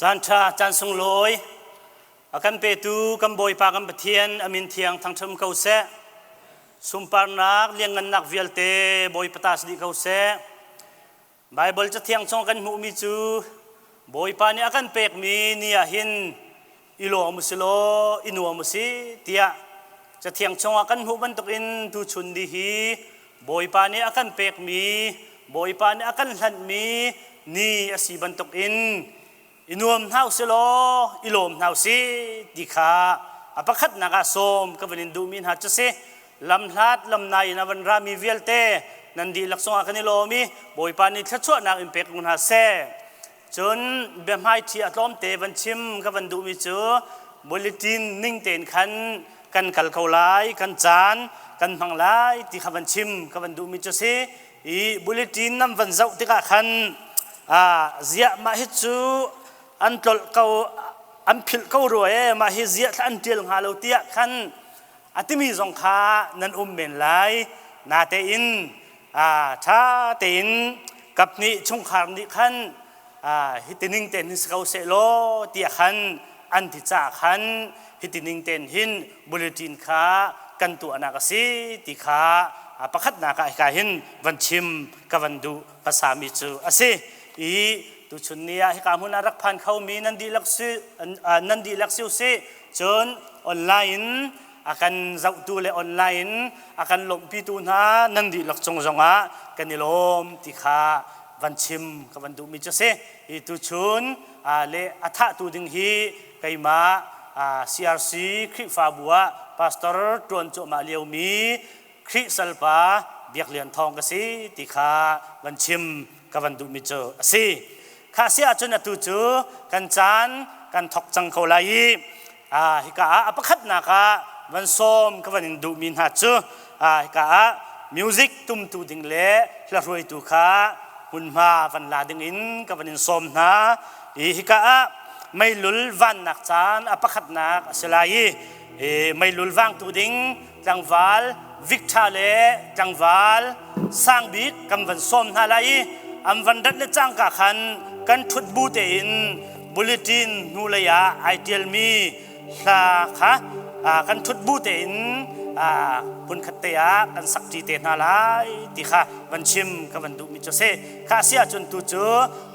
Caan ṭha, caan sunglawi, a kan petu kan Bawipa kan Pathian a min thiang thangṭhat ko seh. Sunparnak lianngannak vialte Bawipa ta si dih ko seh. Baibal cathiang chung kan hmuhmi cu Bawipa nih a kan pekmi ni ah hin i lawm u si law i nuam u si tiah cathiang chungah kan hmuh bantukin tuchun ni hi Bawipa nih a kan pekmi Bawipa nih a kan hlanhmi ni a si bantukin i nuam hna u si law i lawm hna u si ti kha a pakhatnak ah sawm ka van in duhmi hna cu si. Lamhlat lamnai in a van rami vialte nan dihlak cungah kan i lawm i Bawipa nih thluachuahnak in pek ko hna seh. Cun biahmaiṭhi a tlawmte van chim ka van duhmi cu bulletin ning tein khan kan kal ko lai, kan caan. kan hmang lai ti kha van chim ka van duhmi cu si. I bulletin nan van zoh tikah khan ziah mah hi cu an tlolh ko, an philh ko rua e, mah hi ziah thla an ṭial hnga lo tiah khan a timi zong kha nan um men lai. Natein ṭha tein kapnih chungkhar nih khan hiti ning tein hin si ko seh law tiah khan an ti caah khan hiti ning tein hin bulletin kha kan tuahnak a si ti kha pakhatnak ah hika hin van chim ka van duh hmasami cu a si. I tuchun ni ah hika hmun ah rak phan khomi nan dihlak si nan dihlak si usih, cun online a kan zohtu le online a kan lawmhpitu hna nan dihlak cung zongah kan i lawm ti kha van chim ka van duhmi cu a si. Hi tuchun le a thahtu ding hi keimah CRC Khrihfabu ah pastor ṭuan cuahmah liomi Khrih salpa Biak Lian Thawng ka si ti kha van chim ka van duhmi cu a si. Kha si ahcun atu cu kan caan kan thok cang ko lai i hika ah a pakhatnak ah van sawm ka van in duhmi hna cu hika ah music tumtu ding le hlahruaitu kha hmunhma van la ding in ka van in sawm hna. I hika ah meilul vannak caan a pakhatnak a si lai i meilul vangtu ding tlangval Victor le tlangval Sangbik kan van sawm hna lai i an van rat le cangka khan kan ṭhut bu tein bulletin hnulei ah ai ṭialmi hla kha kan ṭhut bu tein hmunkhat te ah kan sakṭi te hna lai ti kha van chim ka van duhmi cu a si. Kha si ahcun tu cu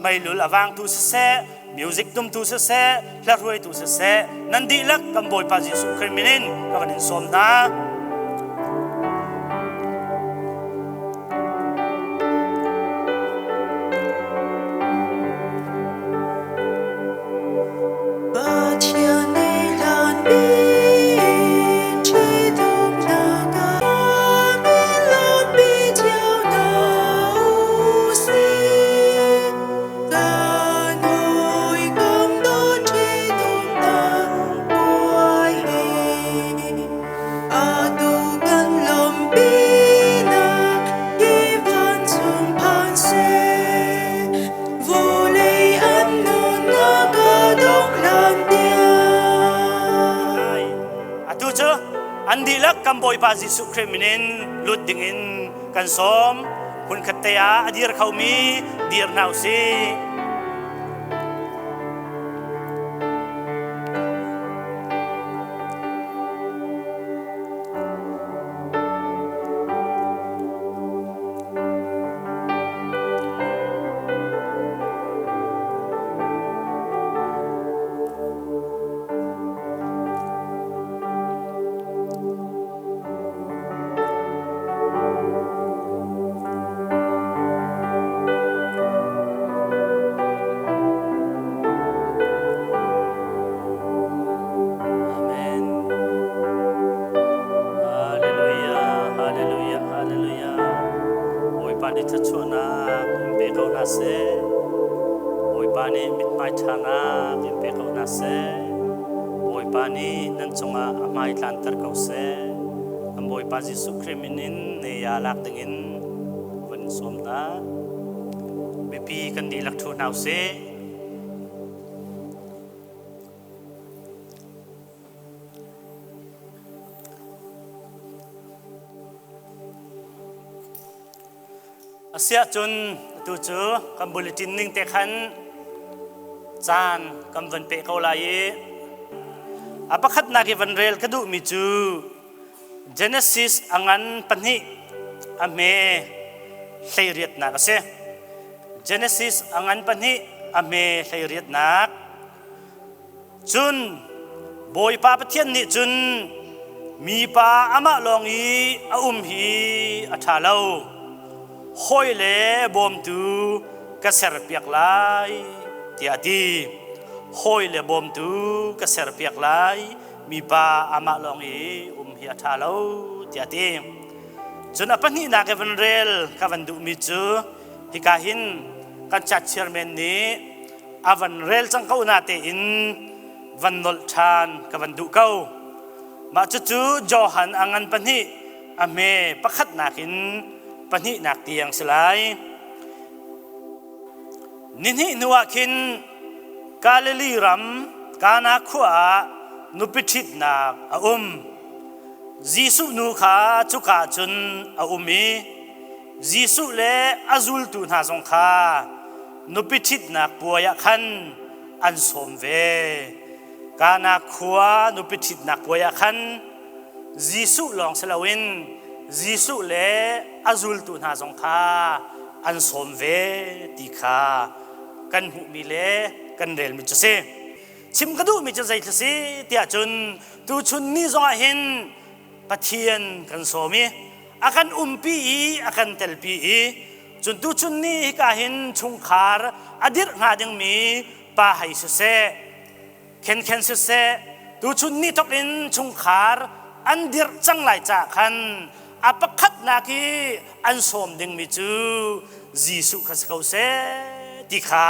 meilul a vangtu siseh, music tumtu siseh, hla hruaitu siseh, nan dihlak kan Bawipa Jesuh Khrih min in ka van in sawm hna. Pathian nih hlanpi in ṭhitumnak ah min lawmhpi cio hna u sih. Kan hawikom dawt ṭhitumnak puai hi atu kan lawmhpinak hi vancung phan seh. Vawlei an nunnak a dongh hlan tiang. Atu cu an dihlak kan Bawipa Jesuh Khrih min in lut dingin kan sawm. Hmunkhat te ah a dir khomi dir hna usih. Amen. Hallelujah, hallelujah, hallelujah. Bawipa nih thluachuahnak in pe ko hna seh. Bawipa nih mithmai ṭhanak in pe ko hna seh. Bawipa nih nan cungah a hmai tlanter ko seh. Kan Bawipa Jesuh Khrih min in ne ya lak dingin van in sawm hna. Mipi kan dihlak ṭhu hna usih. Asiahcun atu cu kan bulletin ning te khan caan kan van peh ko lai i a pakhatnak i van rel ka duhmi cu Genesis a ngan pahnih a hme hleiriatnak a si. Genesis a ngan pahnih a hme hleiriatnak. Cun Bawipa Pathian nih cun mipa amah lawng i a um hi a ṭha lo. Hawi le bawmtu ka serpiak lai tiah a ti. Hawi le bawmtu ka serpiak lai, mipa amah lawng i um hi a ṭha lo tiah a ti. Cun a pahnihnak i van rel ka van duhmi cu hika hin kan chat chairman nih a van rel cang ko na tein van nolh ṭhan ka van duh ko. Mah cucu Johan a ngan pahnih. a hme pakhatnak in pahnihnak tiang si lai. Nihnih hnuah khin Galilee ram Kana khua ah nupi ṭhitnak a um. Jesuh nu kha cuka cun a um i Jesuh le a zultu hna zong kha nupi ṭhitnak puai ah khan an sawm ve. Kana khua nupi ṭhitnak puai ah khan Jesuh lawng si loin Jesuh le a zultu hna zong kha an sawm ve ti kha kan hmuhmi le kan relmi cu si. Chim ka duhmi cu zei si tiah cun tuchun ni zongah hin Pathian kan sawm i a kan umpi i a kan telpi i cun tuchun ni hika hin chungkhar a dirh hnga dingmi pa hei siseh khenkhen siseh tuchun ni thawk in chungkhar an dirh cang lai caah khan a pakhatnak i an sawm dingmi cu Jesuh kha si ko seh ti kha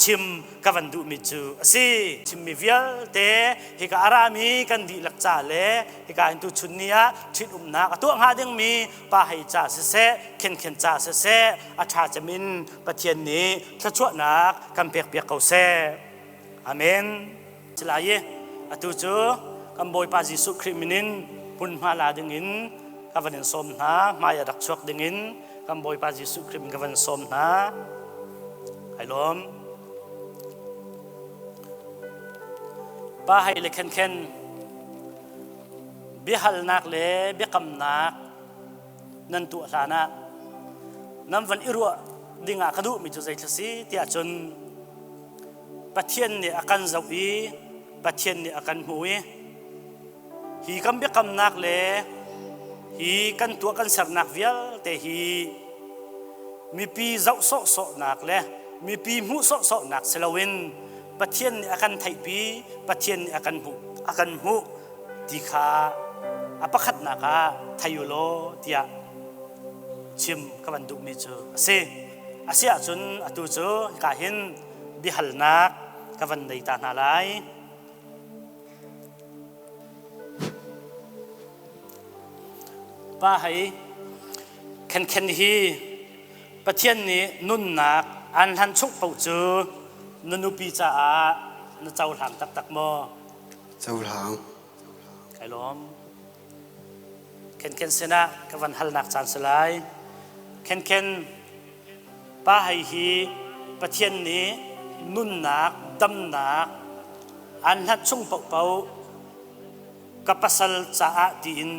chim ka van duhmi cu a si. Chimmi vialte hika a rami kan dihlak ca le hika in tuchun ni ah ṭhitumnak a tuah hnga dingmi pa hei ca siseh khenkhen ca siseh a ṭha cem in Pathian nih thluachuahnak kan pekpiak ko seh. Amen. Silai i atu cu kan Bawipa Jesuh Khrih min in hmunhma la dingin ka van in sawm hna, hmai a rak chuak dingin kan Bawipa Jesuh Khrih min ka van sawm hna. Ai lawm. Pa hei le khen khen biahalnak le biakamnak nan tuah hlan ah nan van i ruah dingah ka duhmi cu zeithil si tiah cun Pathian nih a kan zoh i Pathian nih a kan hmu i hi kan biakamnak le hi kan tuah kan sernak vialte hi mipi zoh sawhsawhnak le mipi hmuh sawhsawhnak si loin Pathian nih a kan theihpi Pathian nih a kan hmuh a kan hmuh ti kha a pakhatnak ah thei u law tiah chim ka van duhmi cu a si. A si ahcun atu cu hika hin biahalnak ka van nei ta hna lai. Pa hei khenkhen hi Pathian nih nunnak aan hlan chung paoh cu na nupi caah na cohlang taktak maw? Cohlang. Kai lawm. Khenkhen sinah ka van halnak caan si lai. Khenkhen pa hei hi Pathian nih nunnak, damnak aan hlat chung paohpaoh ka pasal caah tiin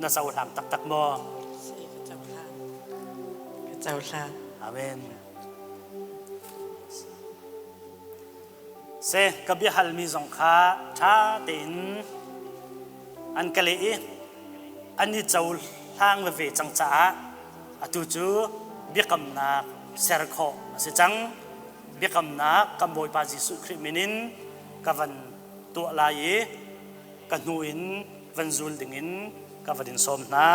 na cohlang taktak maw? Ka cohlang. Ka cohlang. Amen. Seh ka biahalmi zong kha ṭha tein an ka leh i an i cohlang veve cang caah atu cu biakamnak ser khawh a si cang. Biakamnak kan Bawipa Jesuh Khrih min in ka van tuah lai i ka hnu in van zul dingin ka van in sawm hna.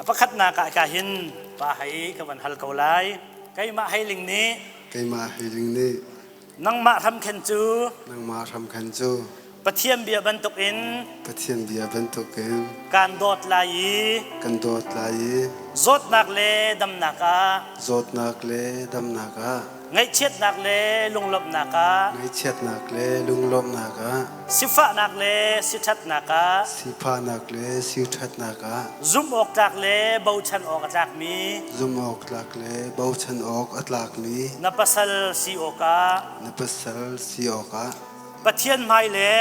A pakhatnak ah ka hin pa hei ka van hal ko lai. Keimah Heiling nih Keimah Heiling nih nangmah hramkhen cu nangmah hramkhen cu Pathian bia bantukin Pathian bia bantukin kaan dawt lai i kan dawt lai i zawtnak le damnak ah zawtnak le damnak ah ngaihchiatnak le lunglawmhnak ah ngaihchiatnak le lunglawmhnak ah sifahnak le siṭhatnak ah sifahnak le siṭhatnak ah zumh-awktlak le bochan awk a tlakmi zumh-awktlak le bochan awk a tlakmi na pasal si awkah na pasal si awkah Pathian hmai le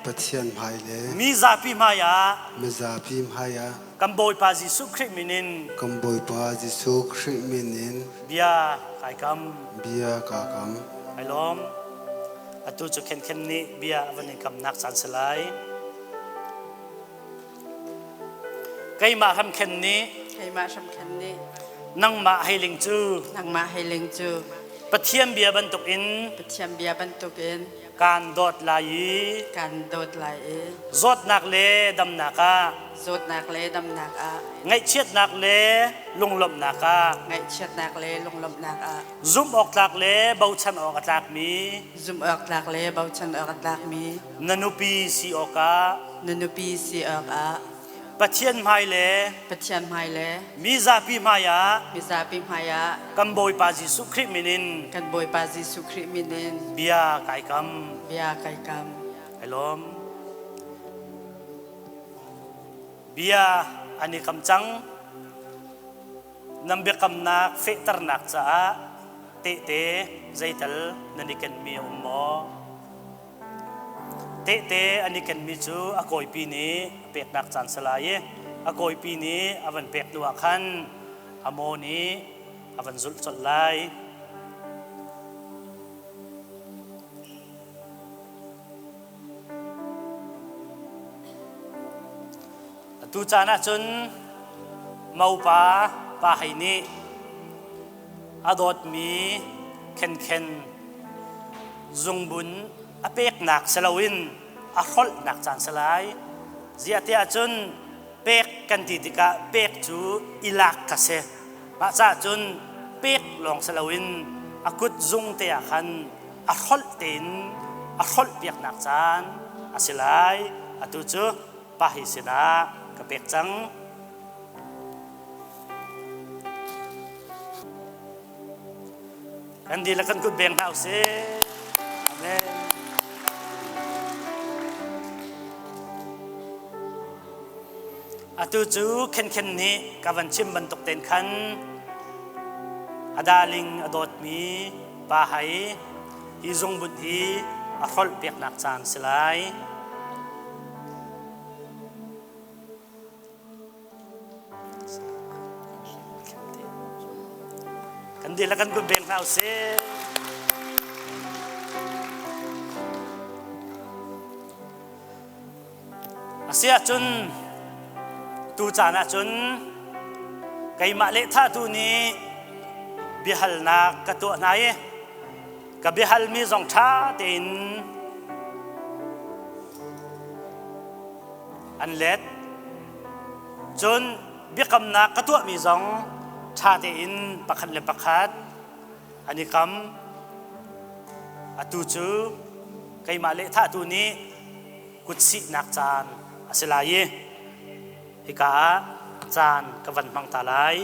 Pathian hmai le mi zapi hmai ah mizapi hmai ah kan Bawipa Jesuh Khrih min in kan Bawipa Jesuh Khrih min in bia kai kam. Bia kaa kam. Ai lawm. Atu cu khenkhen nih bia van in kamnak caan si lai. Keimah hramkhen nih Keimah hramkhen nih nangmah heiling cu nangmah heiling cu Pathian bia bantukin Pathian bia bantukin kaan dawt lai i kaan dawt lai i zawtnak le damnak ah zawtnak le damnak ah ngaihchiatnak le lunglawmhnak ah ngaihchiatnak le lunglawmhnak ah zumh awk tlak le bochan awk a tlakmi zumh awk tlak le bochan awk a tlakmi na nupi si awkah na nupi si awkah. Pathian hmai le Pathian hmai le mi zapi hmai ah mizapi hmai ah kan Bawipa Jesuh Khrih min in kan Bawipa Jesuh Khrih min in bia kai kam. Bia kai kam. Ai lawm. Bia an i kam cang. Nan biakamnak fehternak caah tehte zeital nan i kenmi a um maw? Tehte an i kenmi cu a kawipi nih a peknak caan si lai i a kawipi nih a van pek hnu ah khan a maw nih a van zulh colh lai. Atu caan ah cun mopa pa Hei nih a dawtmi khenkhen zungbun a peknak si loin a hrolhnak caan si lai. Ziah tiah cun pek kan ti tikah pek cu i lak kha si. Mah caah cun pek lawng si loin a kut zung te ah khan a hrolh tein a hrolh piaknak caan a si lai. Atu cu pa hi sinah ka pek cang. Kan dihlak kan kut beng hna usih. Amen. Atu cu khenkhen nih ka van chim bantuk ten khan a darling a dawtmi pa hai hi zungbut hi a hrolh piaknak caan si lai. Kan dihlak kan kut beng hna usih. A si ahcun tu caan ahcun keimah lehthahtu nih biahalnak ka tuah hna i ka biahalmi zong ṭha tein an let. Cun biakamnak ka tuahmi zong ṭha tein pakhat le pakhat an i kam. Atu cu keimah lehthahtu nih kutsihnak caan a si lai i hika ah caan ka van hmang ta lai.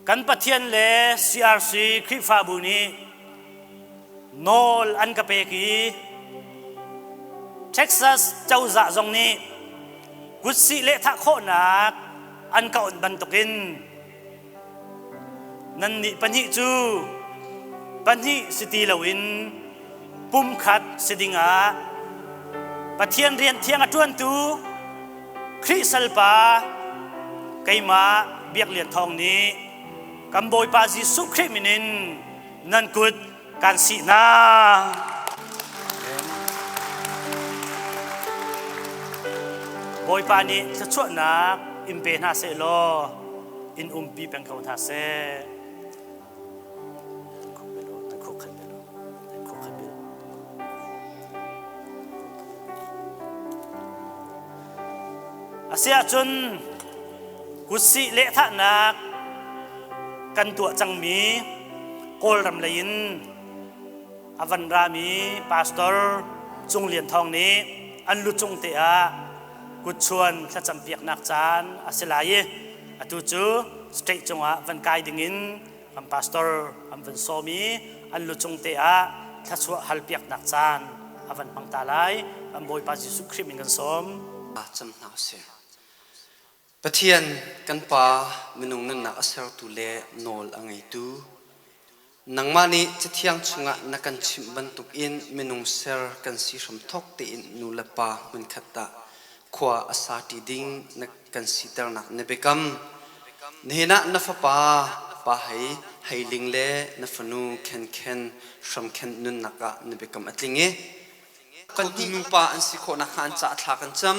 Kan Pathian le CRC Khrihfabu nih nawl an ka pek i Texas cozah zong nih kutsih lehthah khawhnak an ka onh bantukin Nannih pahnih cu pahnih si ti loin pumkhat si dingah Pathian rian thiang a ṭuantu Khrih salpa keimah Biak Lian Thawng nih kan Bawipa Jesuh Khrih min in nan kut kan sih hna. Bawipa nih thluachuahnak in pe hna seh law in umpi peng ko hna seh. Asiahcun kutsih lehthahnak kan tuah cangmi Kawlram lei in a van rami Pastor Cung Lian Thawng nih an lucung te ah kutchuan thlacam piaknak caan a si lai i atu cu state cungah van kai dingin kan pastor an van sawm i an lucung te ah thluachuah hal piaknak caan a van hmang ta lai. Kan Bawipa Jesuh Khrih min kan sawm. Cam hna usih. Pathian kan Pa minung nunnak a sertu le nawl a ngeitu nangmah nih Cathiang chungah na kan chimh bantukin minung ser kan si hramthawk tein nu le pa hmunkhat ah khua a sa ṭi ding na kan siternak na biakam. Nihin ah na fapa pa hei heiling le na fanu khenkhen hramkhen nunnak ah na biakam a tling i kan nupa an si khawh nakhnga an caah thla kan cam.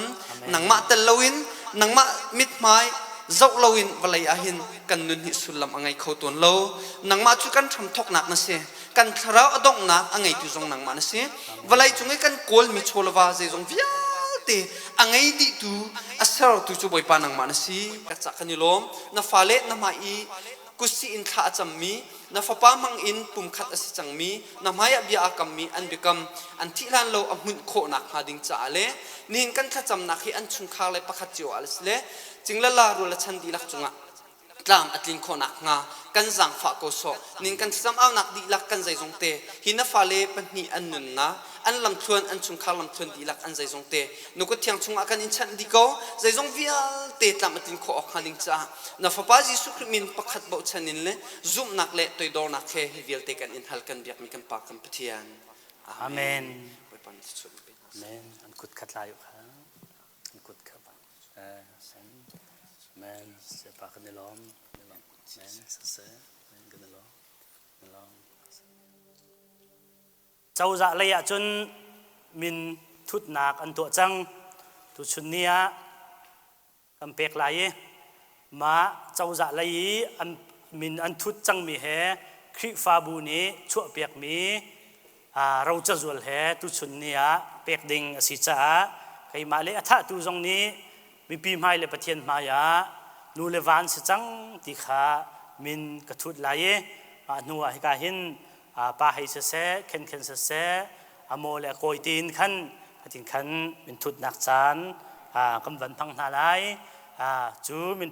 Nangmah tel loin nangmah mithmai zoh loin vawlei ah hin kan nun hi sullam a ngei kho tawn lo. Nangmah cu kan hramthawknak na si. Kan thlarau a donghnak a ngeitu zong nangmah na si. Vawlei cung i kan kawlmi chawleva zeizong vialte a ngei dihtu a sertu cu Bawipa nangmah na si. Ka cah kan i lawm. Na fale na hmai i Kutsih in thla a cammi, na fapa hmang in pumkhat a si cangmi, na hmaiah bia aa kammi an biakam an thih hlan lo a hmunh khawh nakhnga ding caah le nihin kan thlacamnak hi an chungkhar le pakhat cio ah le cinglala rual le chan dihlak cungah tlam a tlin khawh nakhnga kan zaangfah ko sawh. Nin kan thlacam aunak dihlak kan zeizong te hi na fale pahnih an nunnak an lamthluan an chungkhar lamthluan dihlak an zeizong te nukut thiang chungah kan in chanh dih ko zeizong vialte tlam a tlin khawh awk hnga ding caah na fapa Jesuh Khrih min pakhat bochan in le zumhnak le toidornak he hi vialte kan in hal kan biakmi kan Pa kan Pathian. Amen. Amen. An kut kha tlai kha. An kut kha Amen. Sepa kan i lawm. Amen. Amen. Kan i lawm. Cozah lei ah cun min thutnak an tuah cang. Tuchun ni ah kan pek lai i mah cozah lei i an min an thut cangmi he Khrihfabu nih chuahpiakmi rocazual he tuchun ni ah pek ding a si caah keimah le a thahtu zong nih mipi hmai le Pathian hmai ah nu le van si cang ti kha min ka thut lai i mah hnu ah hika hin pa hei siseh khenkhen siseh a maw le a kawi tiin khan atin khan min thutnak caan kan van hmang hna lai cu min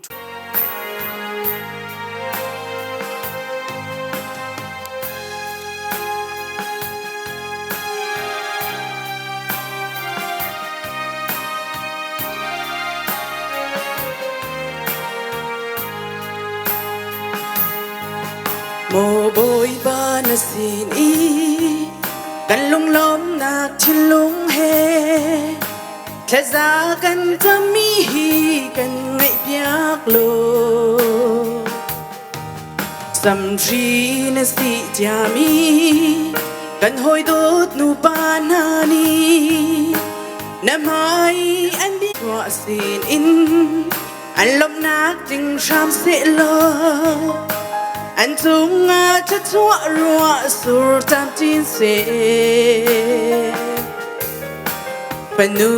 Maw Bawipa na sin i kan lunglawmnak thinlung he thlaza kan cammi hi kan ngaihpiak law. Samhri na si ciami kan hawi dawt nupa hna nih na hmai an bia sin in an lawmhnak tling hram sehlaw an cungah thluachuah ruah sur camcin seh. Fanu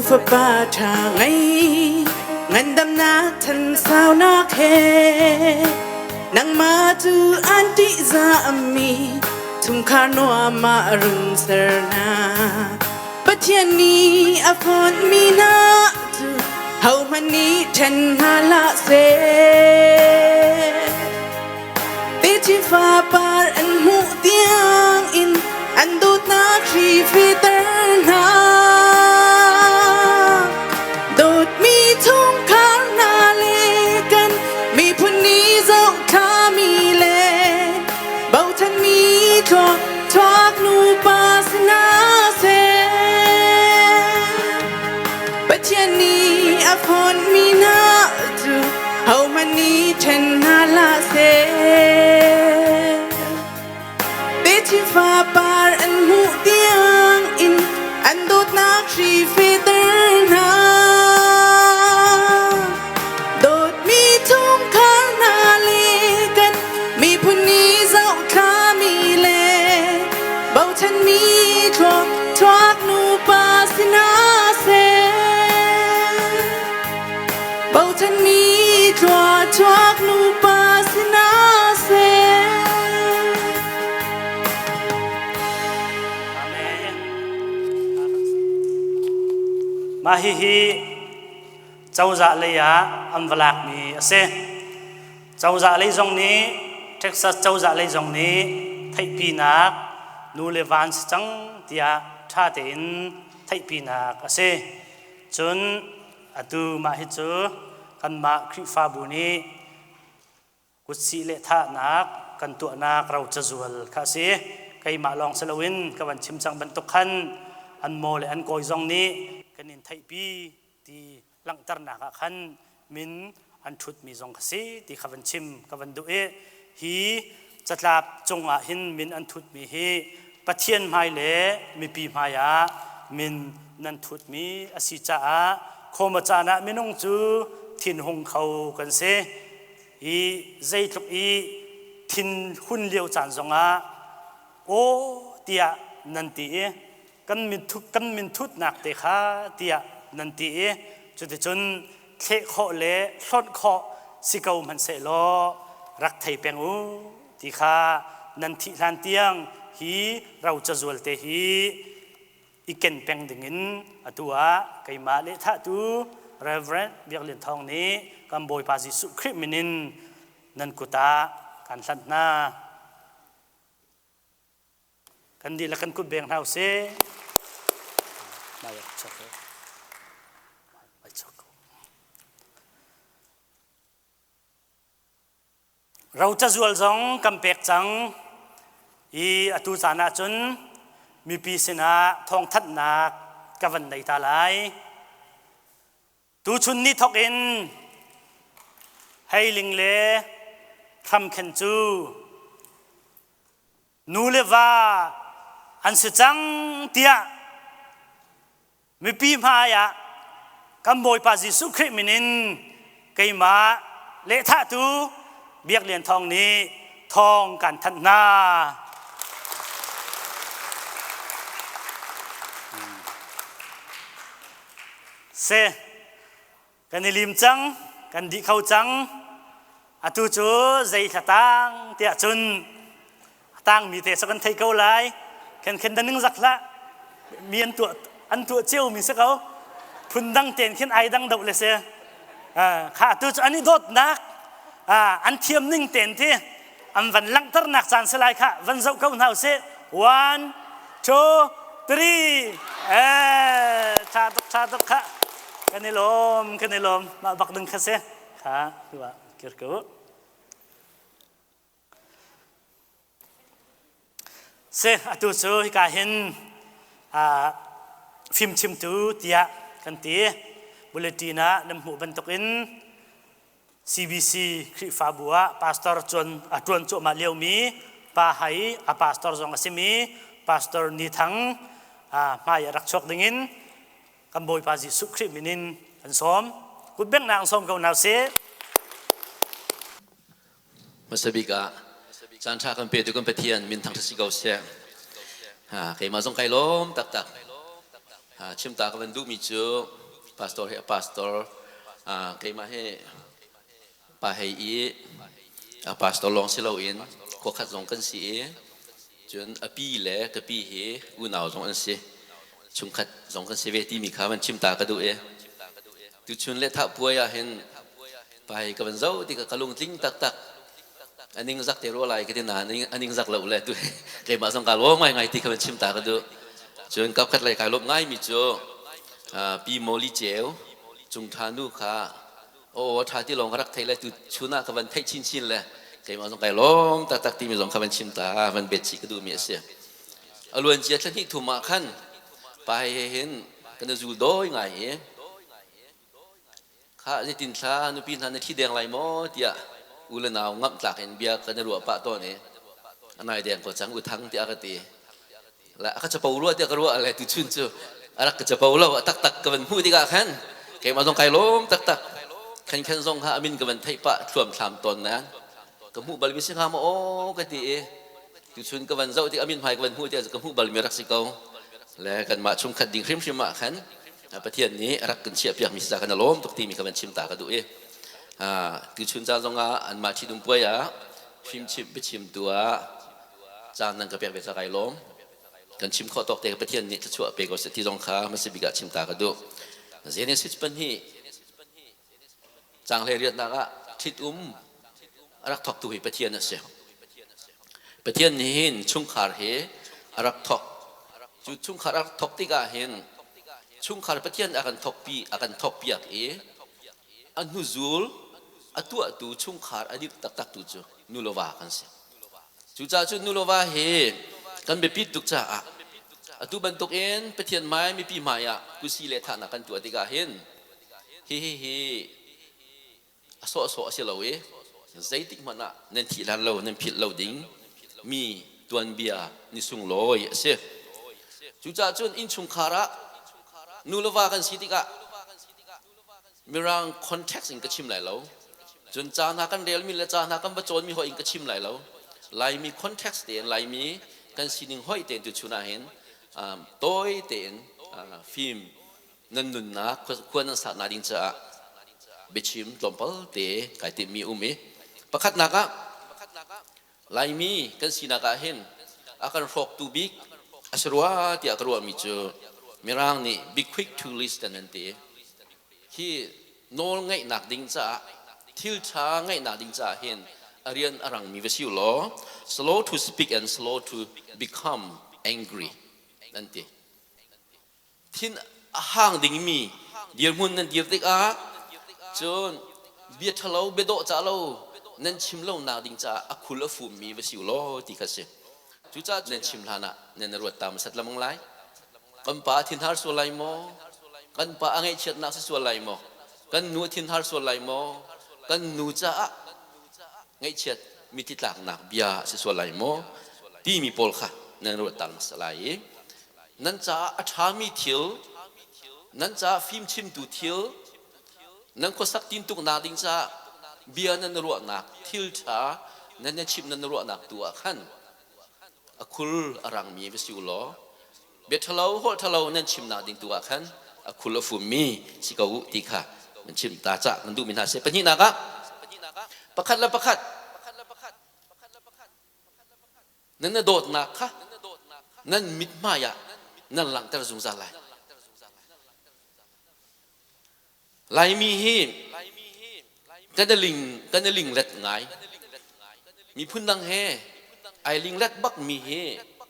fapa ṭha ngei ngandamnak thansaunak he nangmah cu an ṭihzahmi chungkhar nuam ah run ser hna. Pathian nih a fonhmi hna cu hohmanh nih ṭhen hna hlah seh. Techin fapar an hmuh tiang in an dawtnak hri fehter hna. Dawtmi chungkhar hna le kan miphun nih zohthlami le bochanmi thluak nupa si hna seh. Pathian nih a fonhmi hna cu hohmanh nih ṭhen hna hlah seh. Techin fapar an hmuh tiang in an dawtnak hri fehter hna. Dawtmi chungkhar hna le kan miphun nih zohthlami le bochanmi thluak nupa si hna seh. Bochanmi thluachuak nupa si hna seh. Amen. Mah hihi cozah lei ah an va lakmi a si. Cozah lei zong nih Texas cozah lei zong nih theihpinak nu le van si cang tiah ṭha tein theihpinak a si. Cun atu mah hi cu kanmah Khrihfabu nih kutsih le thahnak kan tuahnak ro cazual kha a si. Keimah lawng si loin ka van chim cang bantuk khan an maw le an kawi zong nih kan in theihpi ti langhternak ah khan min an ṭhutmi zong ka si ti kha van chim ka van duh i hi catlap cungah hin min an thutmi hi Pathian hmai le mipi hmai ah min nan thutmi a si caah khawma caan ah minung cu thinhung kho kan si i zeitluk i thinhun lio caan zongah aw tiah nan ti i kan kan minthutnak te kha tiah nan ti i cuticun thleh khawh le hlonh khawh si ko hmanhsehlaw. rak thei peng u ti kha nan thih hlan tiang hi ro cazual te hi i ken peng dingin atu ah keimah lehthahtu Reverend Biak Lian Thawng nih kan Bawipa Jesuh Khrih min in nan kut ah kan hlanh hna. Kan dihlak kan kut beng hna usih. Ro cazual zong kan pek cang i atu caan ah cun mipi sinah thawngthanhnak ka van nei ta lai. Tuchun ni thawk in Heiling le Hramkhen cu nu le va an si cang tiah mipi hmai ah kan Bawipa Jesuh Khrih min in keimah lehthahtu Biak Lian Thawng nih thawng kan thanh hna. Se kan i lim cang, kan dih kho cang. Atu cu zei thla tang tiah cun a tangmi te cu kan thei ko lai. Khen khen da ning zak hlah. Mi an tuah an tuah cio mi si ko. Phun dang ten khin ai dang doh le si. Kha atu cu an i dawtnak an thiam ning ten thi an van langhternak caan si lai kha van zoh ko hna usih. One, two, three. Eh, tha tuk tha tuk kha. Kan i lawm, kan i lawm. Mah bak ding kha si. Kha, tu ah kir ko. Si, atu cu hika hin fimchimtu tiah kan ti. Bulletin ah nan hmuh bantukin CBC Khrihfabu ah pastor cuan a ṭuan cuahmah liomi Pa Hai a pastor zong a simi Pastor Ni Thang hmai ah rak chuak dingin kan Bawipa Jesuh Khrih min in kan sawm. Kutbengnak sawm ko hna usih. Hmasa bik ah caan ṭha kan petu kan Pathian min thangṭhat si ko seh. Keimah zong kai lawm taktak. Chim ta ka van duhmi cu pastor hi a pastor keimah hi pa hei i a pastor lawng si loin khua khat zong kan si i cun a pi le ka pi hi unau zong an si chungkhat zong kan si ve timi kha van chim ta ka duh i tuchun le thah puai ah hin pai ka van zoh tikah ka lungtling taktak a ning zak te rua lai ka ti na a ning zak lo le tu keimah zong ka lawm ngai ngai ti kha van chim ta ka duh cun kapkhat lei kai lawm ngai mi cu pi moli ceu cung tha nu kha aw tha ti lawng ka rak thei le tu chun ah ka van theih chin chin le keimah zong kai lawm taktak timi zong kha van chim ta van bet chih ka duh mi a si a luan cia thla hnih thum ah khan pa he hin kan zul doi ngai i Khah zeitin thla nupi hna na thi deng lai maw tiah u le nau ngamh tlak in bia kan i ruah pah tawn i a nai deng ko cang u thang tiah a ka ti. Le a ka capo rua tiah ka ruah le tuchun cu a rak ka capo lo a taktak ka van hmuh tikah khan keimah zong kai lawm taktak. Khen khen zong kha a min ka van theih pah thluamthlam tawn nain ka hmuh balmi si hnga maw aw ka ti i tuchun ka van zoh tik a min hmai ka van hmuh tikah ka hmuh balmi rak si ko. Le kanmah chungkhat ding hrimhrim ah khan Pathian nih rak kan chiahpiakmi si kan lawm tuk timi kha van chim ta ka duh i tuchun caan zongah anmah ṭhitum puai ah fimchimh biachimtu ah caan nan ka pek ve ca kai lawm kan chim khawh tawk te Pathian nih thluachuah pe ko seh ti zong kha hmasa bik ah chim ta ka duh Genesis pahnih caang hleiriatnak ah ṭhit-um a rak thawktu hi Pathian a si. Pathian nih hin chungkhar hi a rak thawk. Cu chungkhar a rak thawk tikah hin chungkhar Pathian a kan thawkpi a kan thawkpiak i a hnuzul a tuahtu chungkhar a dirh taktak tu cu nu le va kan si. Cucaah cun nu le va hi kan biapit tuk caah atu bantukin Pathian hmai mipi hmai ah kusi le thahnak kan tuah tikah hin hihi hi a sawhsawh a si lo i zeitik hmanh ah nan thih hlan lo nan philh lo ding mi tuanbia ni sunglawi a si. Cucaah cun innchungkhar ah nu le va kan si tikah Mirang context in ka chim lai lo. Cun ca hna kan relmi le ca hna kan va cawnmi hoi in ka chim lai lo. Laimi context tein Laimi kan sining hoi tein tuchun ah hin tawi tein fim nan nunnak khua nan saknak ding caah biachim tlawmpal te kai timhmi um i pakhatnak ah. Laimi kan sinak ah hin a kan hrawktu bik a si rua tiah ka ruahmi cu Mirang nih be quick to listen an ti. Hi nawl ngaihnak ding caah thil ṭha ngaihnak ding caah hin a rian a rangmi va si u law slow to speak and slow to become angry an ti. Thin a hang dingmi dirhmun nan dir tikah cun bia ṭhalo bia dawh cah lo nan chim lonak ding caah a khul a fummi va si u law ti kha si. Cucaah nan chim hlan ah nan i ruat ta hmasat lamang lai. Kan pa a thinhar sual lai maw? Kan pa a ngaihchiatnak si sual lai maw? Kan nu a thinhar sual lai maw? Kan nu caah ngaihchiat mithi tlaknak bia si sual lai maw? Timi pawl kha nan ruat ta hmasa lai i nan caah a ṭhami thil, nan caah fimchimtu thil, nan khuasak tintuknak ding caah bia nan ruahnak thil ṭha nan na chimh nan ruahnak tu ah khan a khul a rangmi va si u law bia ṭhalo holh ṭhalo nan chimnak ding tu ah khan a khul a fummi si ko u ti kha nan chim ta cah kan duhmi hna si. Pahnihnak ah pakhat le pakhat Nan na dawtnak kha nan mithmai ah nan langhter zungzal lai. Laimi hi kan i ling kan i linglet ngai. Miphun dang he ai linglet bak mi hi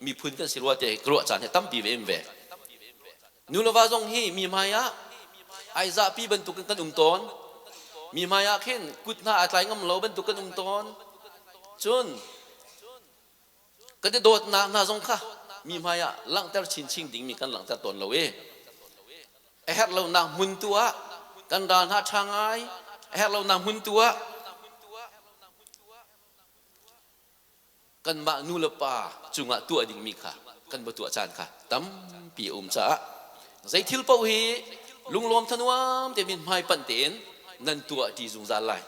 miphun kan si rua te ka ruah caan hi tampi ve im ve. Nu le va zong hi mi hmai ah ai zahpi bantukin kan um tawn. Mi hmai ah khin kut hna aa tlai ngam lo bantuk kan um tawn. Cun kan i dawtnak hna zong kha mi hmai ah langhter chinchin dingmi kan langhter tawn lo i a herh lonak hmun tu ah kan ral hna ṭha ngai a herh lonak hmun tu ah kanmah nu le pa cungah tuah dingmi kha kan va tuah caan kha tampi a um caah zei thil paoh hi lunglawm thanuam te min hmai panh tein nan tuah ṭi zungzal lai.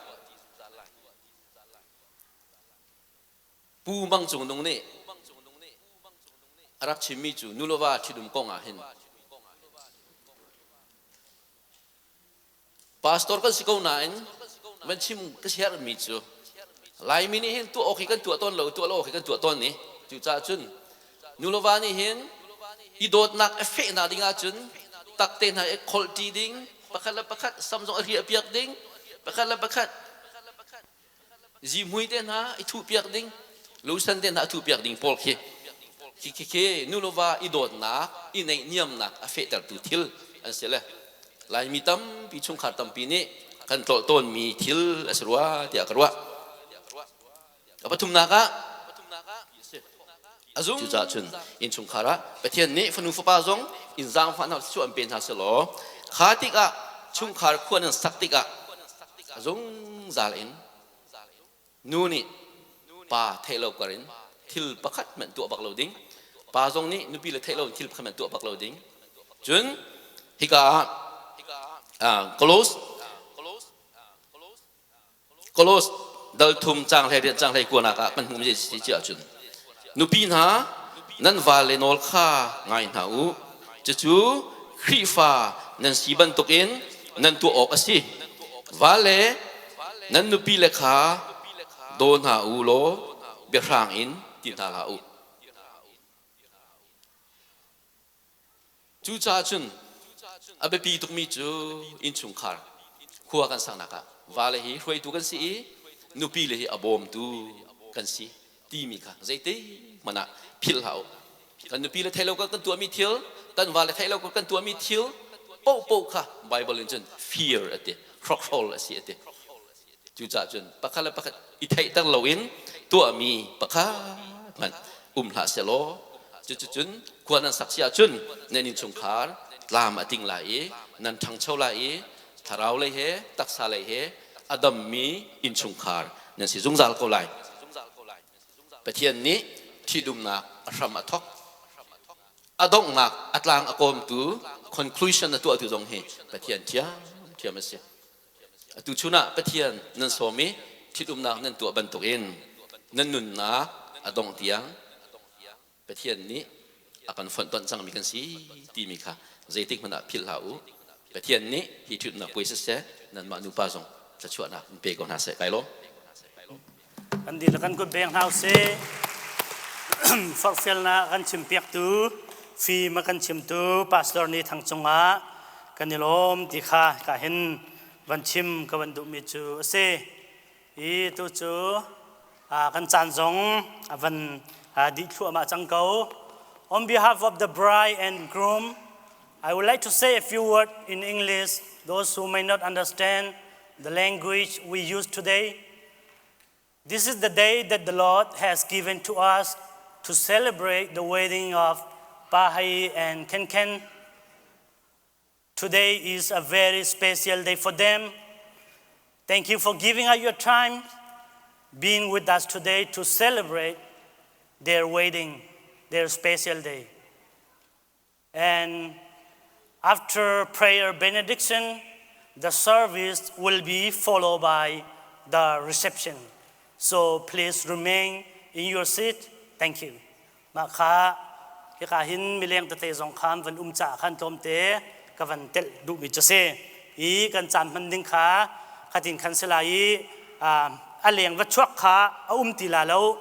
Pu Mang Cung Nung nih a rak chimmi cu nu le va ṭhitum kong ah hin Pastor kan si ko nain van chim ka siarmi cu Laimi nih hin tuah awk hi kan tuah tawn lo, tuah lo awk hi kan tuah tawn ni. Cucaah cun nu le va nih hin i dawtnak a fehnak ding ahcun takte hna i kholhṭi ding, pakhat le pakhat sam zong a hriah piak ding, pakhat le pakhat zihmui te hna i thuhpiak ding, lotion te hna a thuhpiak ding pawl khi khi khi khi nu le va i dawtnak, i neihniamnak a fehtertu thil an si le Laimi tampi chungkhar tampi nih kan tlawh tawnmi thil a si rua tiah ka ruah. A pathumnak ah a zung cucaah cun innchungkhar ah Pathian nih fanu fapa zong in zaangfahnak cu an pe hna selaw kha tikah chungkhar khua nan sak tikah a zungzal in Nu nih pa theih lo kar in thil pakhat hmanh tuah bak lo ding. Pa zong nih nupi le theih lo in thil pakhat hmanh tuah bak lo ding. Cun hika ah Kolos Kolos dal thum cang hlei riat cang hlei kuanak ah kan hmuh si ci ahcun nupi hna nan vale nawl kha ngai hna u cucu Khrihfa nan si bantukin nan tuah awk a si vale Nan nupile kha daw hna u law biahrang in ti hna hlah u. Cucaah cun a biapi tukmi cu innchungkhar khua kan saknak ah vale hi hruaitu kan si i nupile hi a bawmtu kan si timi kha zeiti hmanh ah philh hlah u. Kan nupi le theih lo kan tuahmi thil, kan vale theih lo kan tuahmi thil paohpaoh kha Bible in cun fear a ti, hrokhrol a si a ti. Cucaah cun pakhat le pakhat i theihter loin tuahmi pakhat hmanh um hlah sehlaw cuticun khua nan sak si ahcun nan innchungkhar tlam a ting lai i nan ṭhangcho lai i thlarau lei he taksa lei he a dammi innchungkhar nan si zungzal ko lai. Pathian nih ṭhitumnak a hram a thawk. A donghnak a tlang a kawmtu conclusion a tuahtu zong hi Pathian ṭhiamṭhiam a si. Atu chun ah Pathian nan sawm i ṭhitumnak nan tuah bantukin nan nunnak a dongh tiang Pathian nih a kan fonhtonh cangmi kan si timi kha zeitik hmanh ah philh hlah u. Pathian nih hi ṭhutnak puai siseh nanmah nupa zong thluachuahnak in pe ko hna seh. Kai lawm. Kan dihlak kan kut beng hna usih. Forhfialnak kan chimpiaktu, fim a kan chimtu Pastor Ni Thang cungah kan i lawm ti kha ka hin van chim ka van duhmi cu a si. I tu cu kan caan zong a van dih thluahmah cang ko. On behalf of the bride and groom, I would like to say a few words in English, those who may not understand the language we use today. This is the day that the Lord has given to us to celebrate the wedding of Pahai and Kenken. Today is a very special day for them. Thank you for giving us your time, being with us today to celebrate their wedding, their special day. And after prayer benediction, the service will be followed by the reception. So please remain in your seat. Thank you. Mah kha hika hin mileng tete zong khan van um ca khan tlawmte ka van telh duhmi cu si. I kan caan hman ding kha khatin khan si lai i a leng va chuak kha a um ti la lo.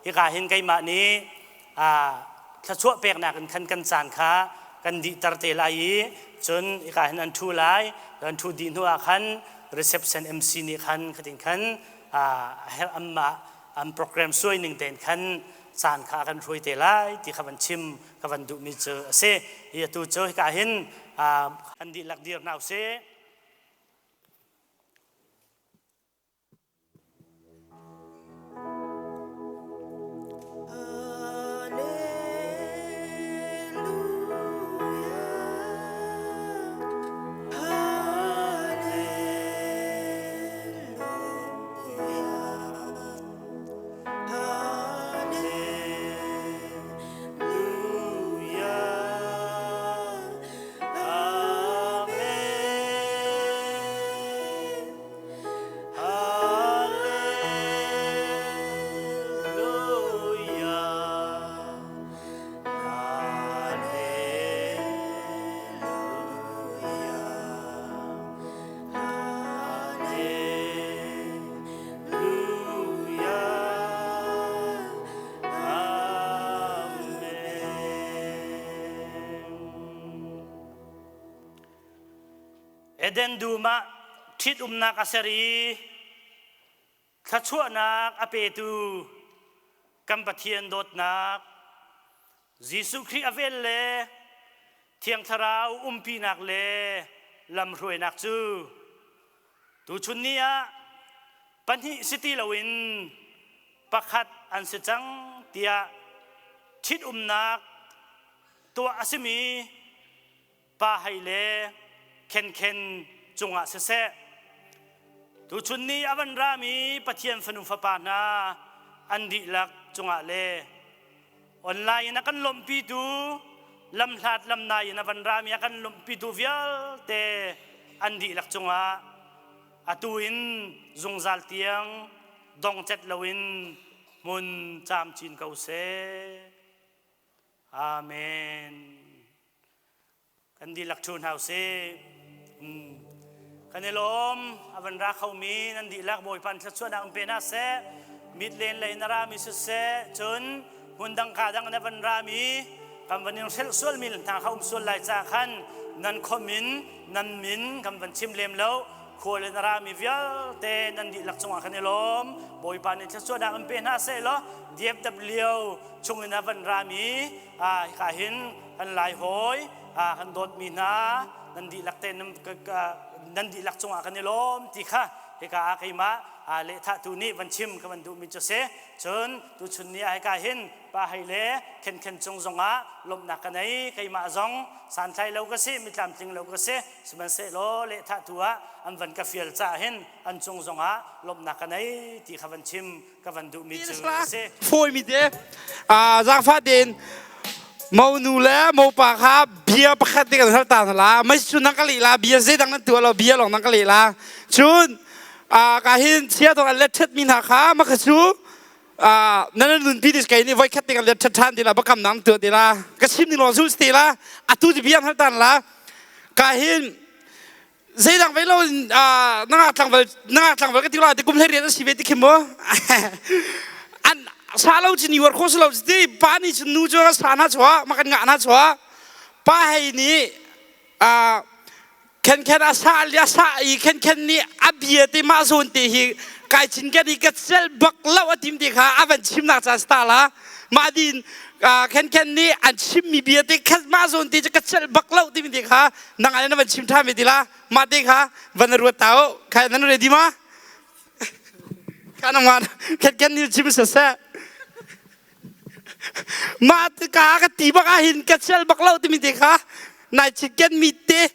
Hika hin keimah nih thluachuah peknak in khan kan caan kha kan dihter te lai i cun hika hin an ṭhu lai an ṭhu dih hnu ah khan reception MC nih khan khatin khan herh anmah an program suai ning tein khan caan kha kan hruai te lai ti kha van chim ka van duhmi cu a si hi atu cu hika hin kan dihlak dir hna usih. Eden dum ah ṭhitumnak a ser i thluachuahnak a petu kan Pathian dawtnak Jesuh Khrih a vel le Thiang Thlarau umpinak le lamhruainak cu tuchun ni ah pahnih si ti loin pakhat an si cang tiah ṭhitumnak tuah a simi pa hei le khenkhen cungah siseh tuchun ni a van rami Pathian fanu fapa hna an dihlak cungah le online in a kan lawmhpitu lamhlat lamnai in a van rami a kan lawmhpitu vialte an dihlak cungah atu in zungzal tiang dongcet loin hmun camcin ko seh. Amen. Kan dihlak ṭhu hna usih. Kan i lawm a van ra khomi nan dihlak Bawipa thluachuahnak in pe hna seh. Mit len lei na rami siseh, cun hmun dang ka dang na van rami kan van in hrelh sualmi hna kha um sual lai ca khan nan khom in nan min kan van chim lem lo. Khual in a rami vialte nan dihlak cungah kan i lawm. Bawipa nih thluachuahnak in pe hna seh law DFW chungin a van rami hika hin kan lai hawi kan dawtmi hna nan dihlak te nan dihlak cungah kan i lawm ti kha hika ah keimah lehthahtu nih van chim ka van duhmi cu si cun tuchun ni ah hika hin pa hei le khenkhen cung zongah lawmhnak ka nei keimah zong santlai lo ka si mitlamtling lo ka si sihmanhsehlaw lehthahtu ah an van ka fial caah hin an cung zongah lawmhnak ka nei ti kha van chim ka van duhmi cu a si. Fawimi te zaangfah tein monu le mopa kha bia pakhat te kan hal ta hna la mei cu nan ka leh la bia zeidang nan tuah lo bia lawng nan ka leh la cun ka hin chia thong an let ṭhet mi hna kha ma kha cu nan nunpi ti kai nih voi khat te kan let ṭhet ṭhan ti la bakam nang tuah ti la ka chim ning lawng zu ti la atu ti bia hal tan la ka hin. Zeidang ve lo na tlangval na tlangval ka ti la ti kum hlei rian a si ve ti khi mu. An sa lo cun i war kho si lo ti pa nih cun nu cu sa na chua ma kan ngah na chua. Pa hei nih khen khen a sa a sa i khen khen nih a bia te mah zawn te hi kai chin kan i ka cel bak lo a tim te kha a van chimnak ca sta la mah din khen khen nih an chimmi bia te kha mah zawn te cu ka cel bak lo timi te kha nang ai na van chim ṭhan ve ti la mah te kha van ruat ta u khai nan ready ma kha nang ma khen khen nih chim saseh Mah ka ka ti bak ahhin ka cel bak lo timi te kha nai chicken mi te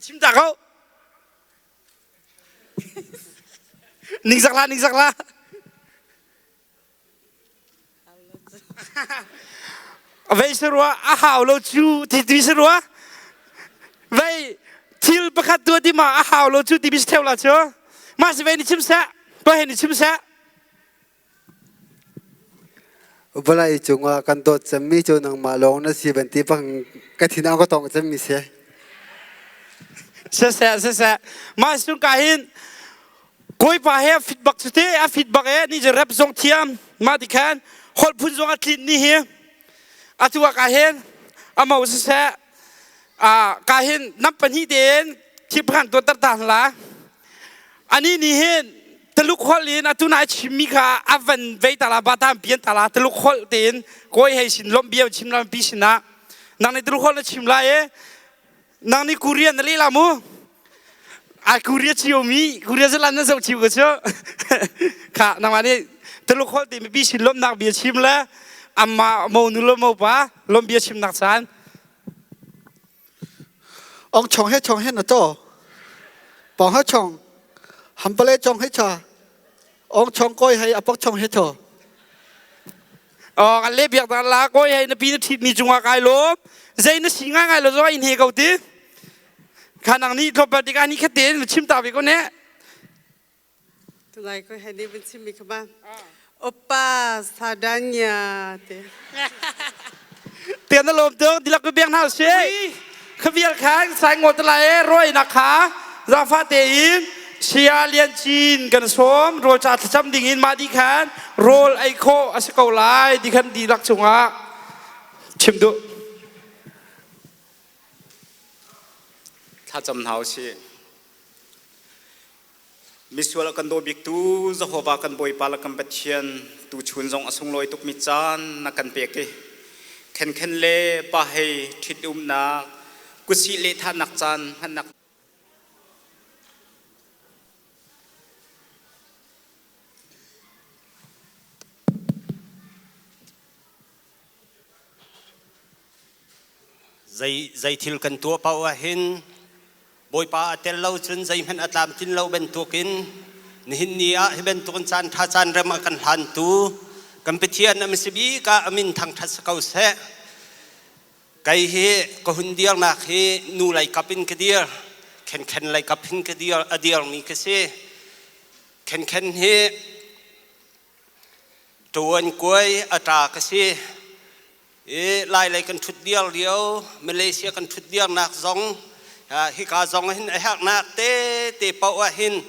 chim ta ko ningzak la ningzak la Vei sarua a hau lo cu ti ti sarua vei thil pakhat tu ti ma a hau lo cu ti bis theu la cu ma si vei ni chim seh pa he ni chim seh Vawlei cungah kan dawt cemmi cu nangmah lawng na si banti bang ka thin a ka tong cemmi si. Siseh siseh mah sung ka hin Kawipa he a fit bak cu te a fit bak e ni cu rap zong thiam mah ti khan holh phun zong a tlin ni hi atu ah ka hin amo siseh a ka hin nam pahnih tein thiphan tuan tar ta la ani ni hin Taluk holh in atu na chimmi kha a van vei ta la ba tam pian ta la Taluk holh tein kawi hei sin lom bia chim lam pi sinah nang nih Taluk holh na chim lai e Nang nih Korea na leh la mu? Ai Korea cio mi, Korea zalan na zoh cio ko cu. Kha nangmah nih Tuluk holh ti mipi sin lawmhnak bia chim le amma mo nu le mo pa lawm bia chimnak caan. Ong chong he chong he na to. Pong ha chong. Ham pale chong he cha. Ong chong koi hei apok chong he tho. Oh, kan le biak dan la koi hei na pi na ṭhit mi cungah kai lawm. Zei na si ngai ngai lo zo in he ko ti. Kha nang nih tlawmpal tikah ni khat tein chim ta ve ko ne. Tunai ko hei ni vun chim mi kha ba. Oppa sadanya te. Tian na lawm tuk dilak ku biak hna usih. Khavial khan sai ngol te lai e roi na kha zafa te in Sia Lian Cin kan sawm rawl ca thlacam ding in mah di khan rawl ei khawh a si ko lai di khan dihlak cungah chim duh. Thlacam hna usih. Misual a kan daw biktu Jehovah kan Bawipa le kan Pathian tuchun zong a sunglawi tukmi caan na kan pek i khenkhen le pa hei ṭhitumnak kutsih lehthahnak caan hmannak Zei, zei thil kan tuah paoh ah hin Bawipa a tel lo cun zeihmanh a tlamtlin lo bantukin nihin ni ah hi bantukin caan ṭha caan rem a kan hlantu kan Pathian a si bik ah a min thangṭhat si ko seh. Kei hi ka hun dirnak hi nu lei kap in ka dir, khenkhen lei kap hin ka dir, a dirmi ka si. Khenkhen hi Ṭuan kuai a ṭa ka si i Lailei kan ṭhut diar lio Malaysia kan ṭhut diarnak zong hika zong hin a herhnak tete paoh ah hin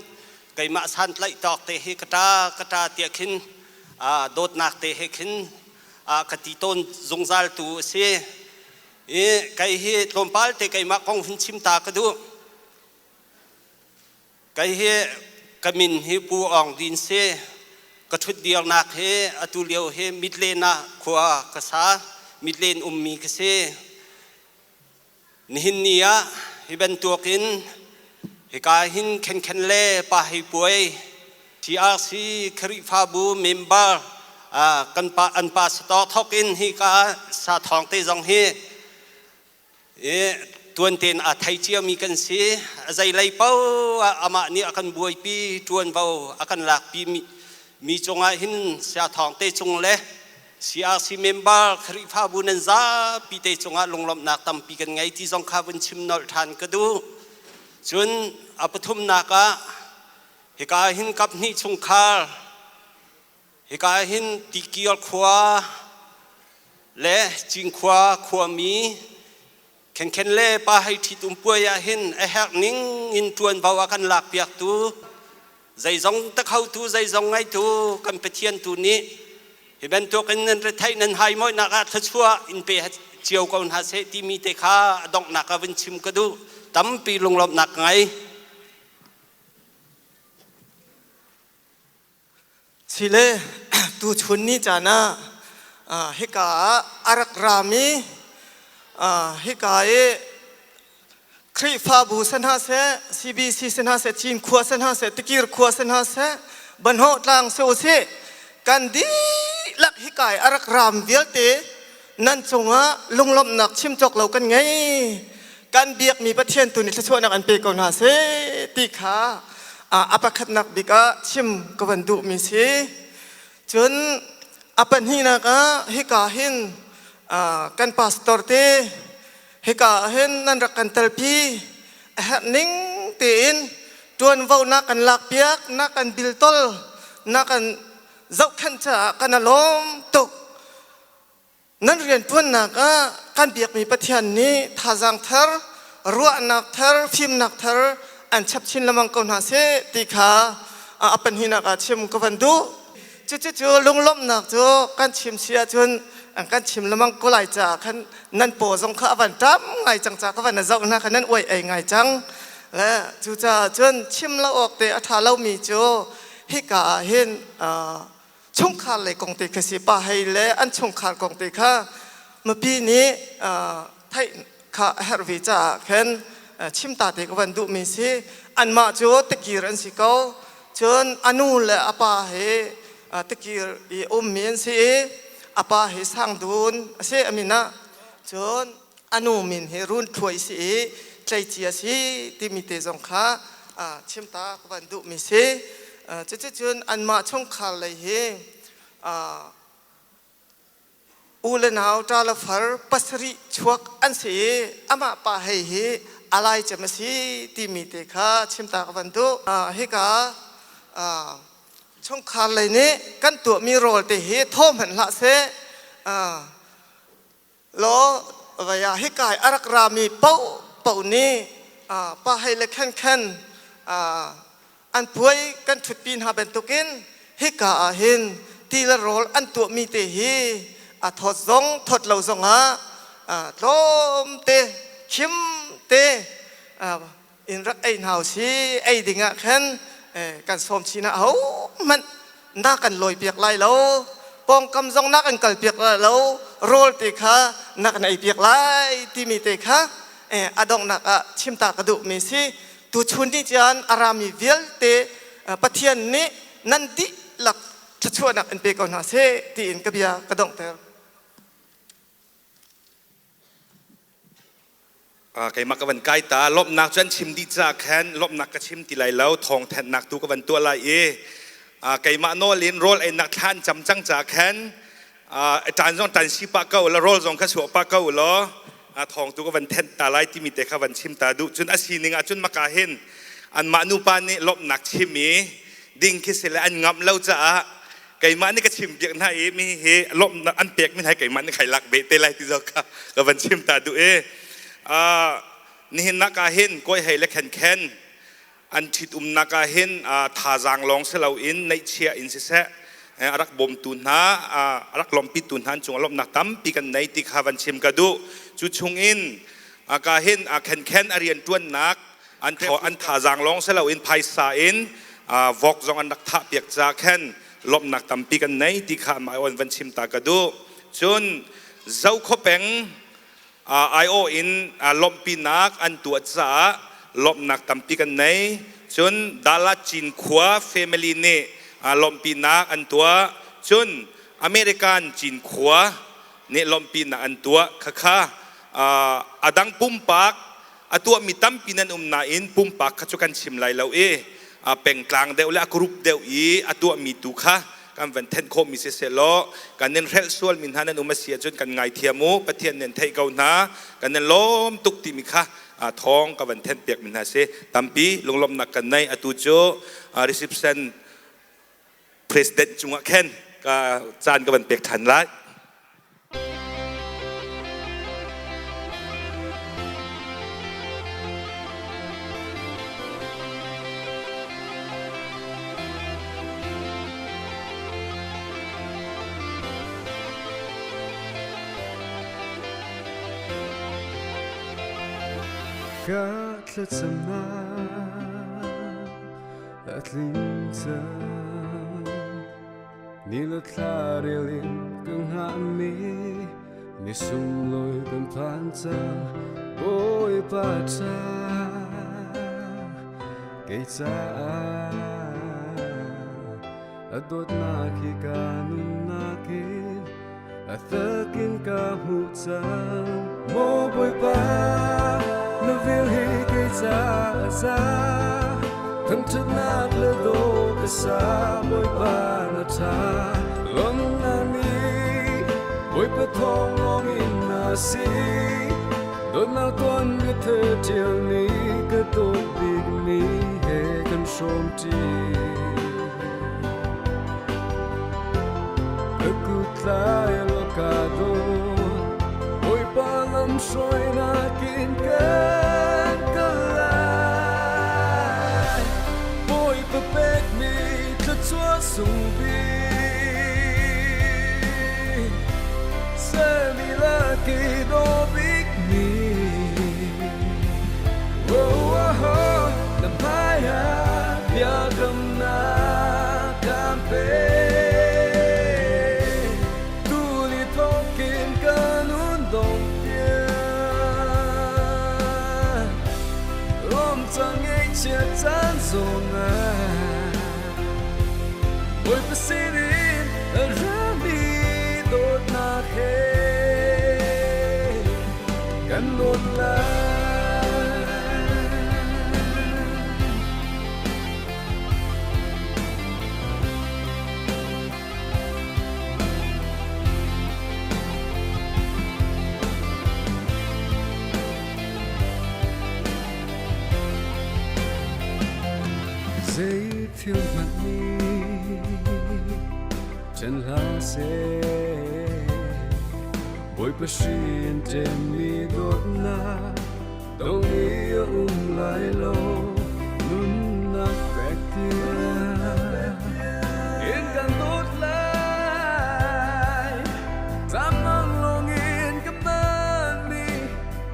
keimah santlaih tawk te hi ka ṭa ka ṭa tiah khin dawtnak te he khin ka ti tawn zungzal tu a si i kei hi tlawmpal te keimah kong hun chim ta ka duh. Kei hi ka min hi Pu Aung Din si. Ka ṭhutdirnak hi atu lio hi Midland ah khua ka sa. Midland ummi ka si. Nihin ni ah hi bantukin hika hin khenkhen le pa hei puai TRC Khrihfabu member kan pa an pa sator thok in hika sa thawng te zong hi I tuanten aa thei ciami kan si. A zeilei paoh ah amah nih a kan buaipi, ṭuanvo a kan lakpi mi cungah hin Siathawng te cung le CRC member Khrihfabu nan zapi te cungah lunglawmhnak tampi kan ngei ti zong kha vun chim nolh ṭhan ka duh. Cun a pathumnak ah hika hin kaphnih chungkhar Hika hin Tikir khua le Cinkhua khuami Khenkhen le pa hei ṭhitum puai ah hin a herh ning in ṭuanvo a kan lakpiaktu zeizong takhotu zeizong ngeitu kan Pathian tu nih hi bantukin nan retheih nan haimawihnak ah thluachuah in pe cio ko hna seh timi te kha a donghnak ah vun chim ka duh. Tampi lunglawmhnak ka ngei. Sile tuchun ni caan ah hika ah a rak rami hika i Khrihfabu si hna seh, CBC si hna seh, Cinkhua si hna seh, Tikir khua si hna seh, Banhawh tlang si usih, kan dihlak hika i a rak ram vialte nan cungah lunglawmhnak chim cawk lo kan ngei. Kan biakmi Pathian tu nih thluachuahnak an pe ko hna seh ti kha a pakhatnak bik ah chim ka van duhmi si. Cun a pahnihnak ah hika hin kan pastor te hika ah hin nan rak kan telpi a herh ning tein ṭuanvo na kan lakpiak na kan biltol na kan zohkhenh caah kan alawm tuk. Nan rianṭuannak ah kan biakmi Pathian nih thazaang thar, ruahnak thar, fimnak thar an chap chin lengmang ko hna seh ti kha a pahnihnak ah chim ka van duh. Cucu lunglawmhnak cu kan chim si ahcun kan chim lengmang ko lai caah khan nan paw zong kha a van ṭam ngai cang caah ka van a zoh hna kha nan uai ei ngai cang. Le cucaah cun chim lo awk te a ṭha lomi cu hika ah hin chungkhar lei kong te kha si pa hei le an chungkhar kong te kha mipi nih theih kha a herh ve caah khan chimta te ka van duhmi si anmah cu tikir an si ko cun a nu le a pa he tikir i ummi an si i a pa hi sangdun a si a min ah cun a nu min hi run thluai si i tleicia si timi te zong kha chimta ka van duhmi si. Cuticun anmah chungkhar lei hi u le nau ṭa le far pasarih chuak an si i amah pa hei hi a lai cem a si timi te kha chimta ka van duh. Hika chungkhar lei nih kan tuahmi rawl te hi thaw hmanh hlah seh Law vei ah hika i a rak rami paohpaoh nih pa hei le khen khen an puai kan ṭhutpi hna bantukin hika ah hin ti le rawl an tuahmi te hi a thawt zong thawt lo zongah tlawmte khim te in rak ei hna usih. Ei dingah khan kan sawm chin ah ahohmanh na kan lawi piak lai lo, pawngkam zong na kan kal piak lai lo, rawl te kha na kan ei piak lai timi te kha a donghnak ah chimta ka duhmi si. Tuchun ni caan a rami vialte Pathian nih nan dihlak thluachuahnak in pe ko hna seh tiin ka bia ka donghter. Keimah ka van kai ta. Lawmhnak cu an chim dih caah khan lawmhnak ka chim ti lai lo, thawngthanhnak tu ka van tuah lai i keimah nawl in rawl einak thla an cam cang caah khan ṭan zong ṭan si pah ko la, rawl zong kha suah pah ko law thawng tu ka van thenh ta lai timi te kha van chim ta duh. Cun a sining ah cun maka hin anmah nupa nih lawmhnak chim i ding khi si le an ngamh lo caah keimah nih ka chim piak hna i mi hi lawmhnak an pek mi hna keimah nih khai lak ve te lai ti zo kha ka van chim ta duh i nihin nak ah hin kawi hei le khen khen an ṭhit umnak ah hin thazaang lawng si loin neihchia in siseh a rak bawmtu hna a rak lawmhpitu hna an cungah lawmhnak tampi kan nei ti kha van chim ka duh. Cu chungin ka hin khen khen a rian ṭuannak an an thazaang lawng si loin phaisa in vok zong an rak thah piak ca khan lawmhnak tampi kan nei ti kha mah on van chim ta ka duh. Cun Zokhua peng IO in lawmhpinak an tuah caah lawmhnak tampi kan nei. Cun Dala Cinkhua family nih lawmhpinak an tuah. Cun American Cinkhua nih lawmhpinak an tuah. Khakha a dang pumpak a tuahmi tampi nan um nain pumpak kha cu kan chim lai lo i pengtlang deuh le a group deuh i a tuahmi tu kha kan van thenh khawhmi si sehlaw kan in hrelh sualmi hna nan um a si ahcun kan ngaithiam u. Pathian nan theih ko hna, kan in lawm tuk timi kha thawng ka van thenh piakmi hna si. Tampi lunglawmhnak kan nei. Atu cu reception president cungah khan ka caan ka van pek ṭhan lai. Ka thlacamnak a tling cang. Ni le thla rel in ka hngahmi ni sunglawi kan phan cang. Bawipa ṭha kei caah a dawtnak hi ka nunnak in a takin ka hmuh cang. Maw Bawipa, na vel hi kei caah a za. Thangṭhatnak le daw ka sa, Bawipa na ṭha. Lawmhnak nih Bawipa thawng lawngin na si. Dawtnak tuan ka the ṭialmi ka dawt bikmi he kan hrawmṭi. Ka kut tlai law ka dawt, Bawipa lamhruainak in kan kal lai. Bawipa pekmi thluachuah sung bik, sermi lak i daw bikmi. Oh, oh, oh, na hmai ah biakamnak kan pek. Tuni thawkin ka nun dong tiang. Rom cang ngaihchiat caan zongah Bawipa sinin a rami dawtnak he kan dawt lai. Zei thil hmanh nih ṭhen hlah seh Bawipa hrin ṭemmi dawtnak dong i a um lai lo nunnak pek tiang in kan dawt lai Tamang lawngin ka manmi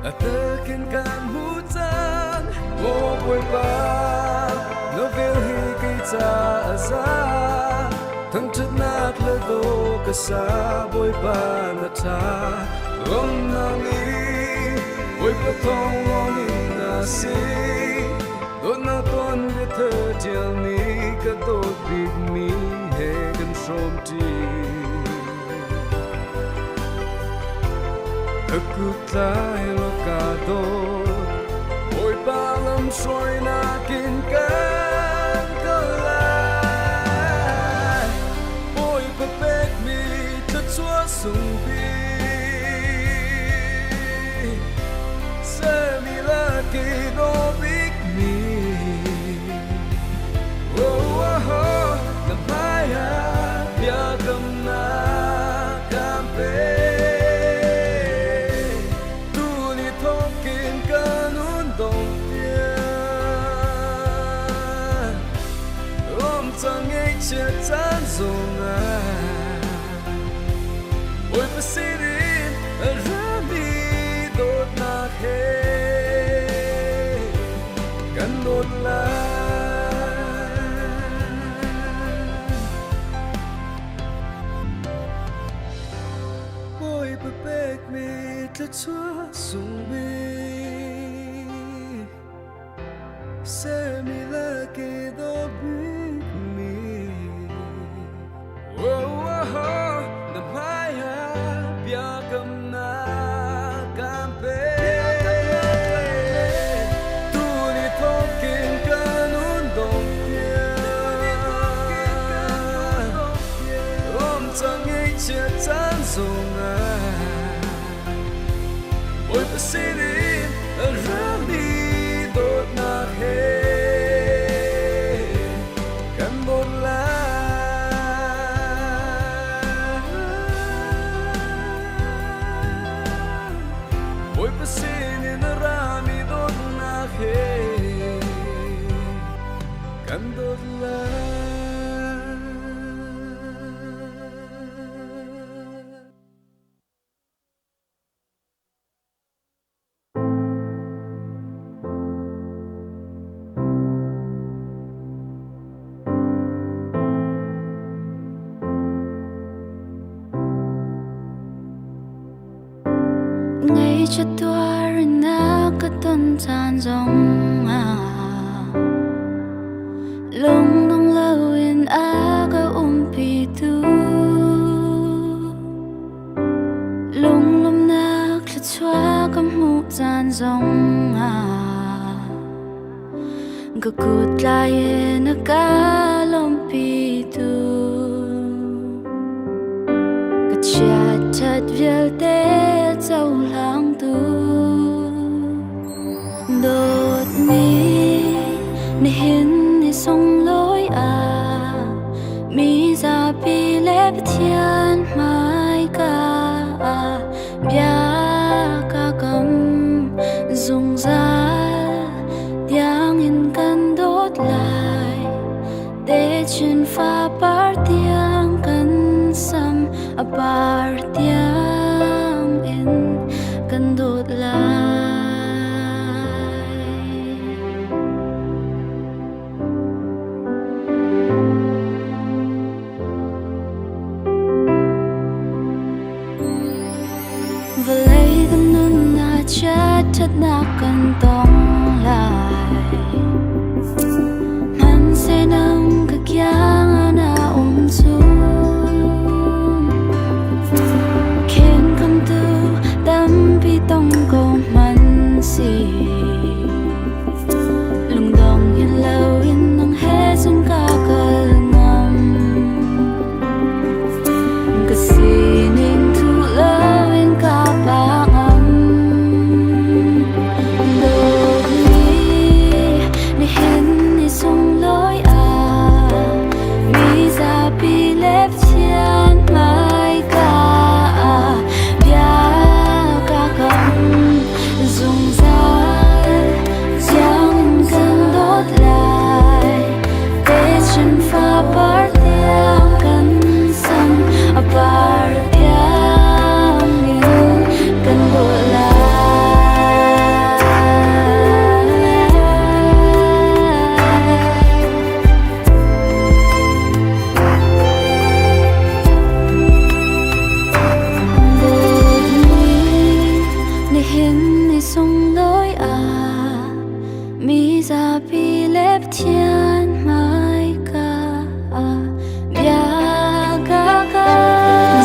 a takin kan hmu cang Maw Bawipa na vel hi kei ca a za Thangṭhatnak le daw ka sa Bawipa na ṭha Lawmnak i Bawipa thawng lawngin na si Dawtnak ton biathar ṭialmi ka dawt bikmi he kan hrawmṭi. Ka kut tlai law ka dawt Bawipa lamhruainak in kan kal lai Bawipa pekmi thluachuah sung bik Sermi lak i daw bikmi Oh, oh, oh, na hmai ah biakamnak kan pek. Tuni thawkin ka nun dong tiang. Rom cang ngaihchiat caan zongah Bawipa sinin a rami dawtnak he kan dawt lai. Bawipa pekmi thluachuah sung bik sermi lak i daw bikmi Oh, oh, oh, na hmai ah biakamnak kan pek. Tuni thawkin ka nun dong tiang. Rom cang ngaihchiat caan zongah Bawipa sinin a rami dawtnak he kan dawt lai. Bawipa sinin a rami dawtnak he kan dawt lai. Ngeichatuar na ka ton caan zong ah lungdong loin a ka umpitu lunglawmhnak thluachuah ka hmuh caan zong ah ka kut tlai in a ka lawmhpitu ka chiatṭhat vialte cohlangtu dawtmi nihin ni sunglawi ah mi zapi le Pathian hmaika ah bia ka kam zungzal tiangin kan dawt lai techin fapar tiang kan sam a par tiangin kan dawt lai. Vawlei kan nunnak chiatṭhatnak kan tong lai. Hmanhseh nang ka kiang ah na um chung. Khenkhamtu tampi tong ko hmanh sih. Lungdong hin loin nang he cun ka kal ngam. Ka sining thuh loin ka pa ngam. Dawtmi nihin ni sunglawi ah mi zapi le Pathian hmaika ah bia ka kam zungzal tiangin kan dawt lai. Techin fapar tiang kan sam a par tiangin kan dawt lai. Dawtmi nihin ni sunglawi ah mi zapi le Pathian hmaika ah bia ka kam.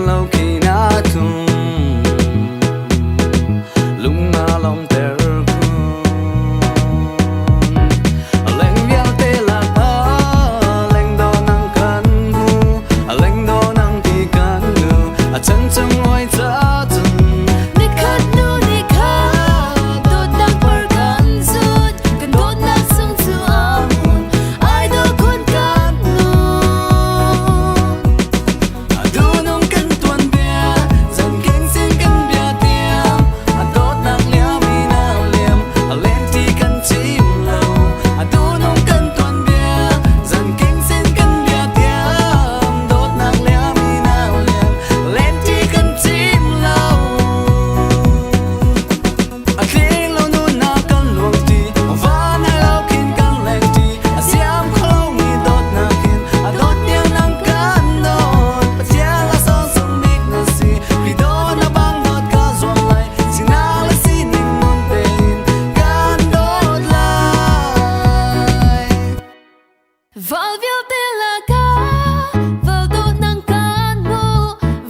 lo khi na tum lung na lom ter khun leng vialte lạc thơ leng do nang kan mu leng do nang ti kan nu a chan chung oi cha chun Nikhat nu nikhat dawtnak par kan zun kan dawtnak sung cu a hmun ai daw khun kan nun. Dunung kan tuan bia zan keng sin kan bia tiam a dawtnak liam in a liam a len ti kan chim lo dunung kan tuan bia zan keng sin kan bia tiam dawtnak liam in a liam len ti kan chim lo a tling lo nu na kan luang ti van hai lo khin kan leng ti a siam kho lo mi dawtnak hin a dawt tiang nang kan dawt Pathian la song sung bik na si ri do na bang dawt ka zuam lai sinak le sining nun tein kan dawt lai. Val vialte lakah val dawt nang kan mu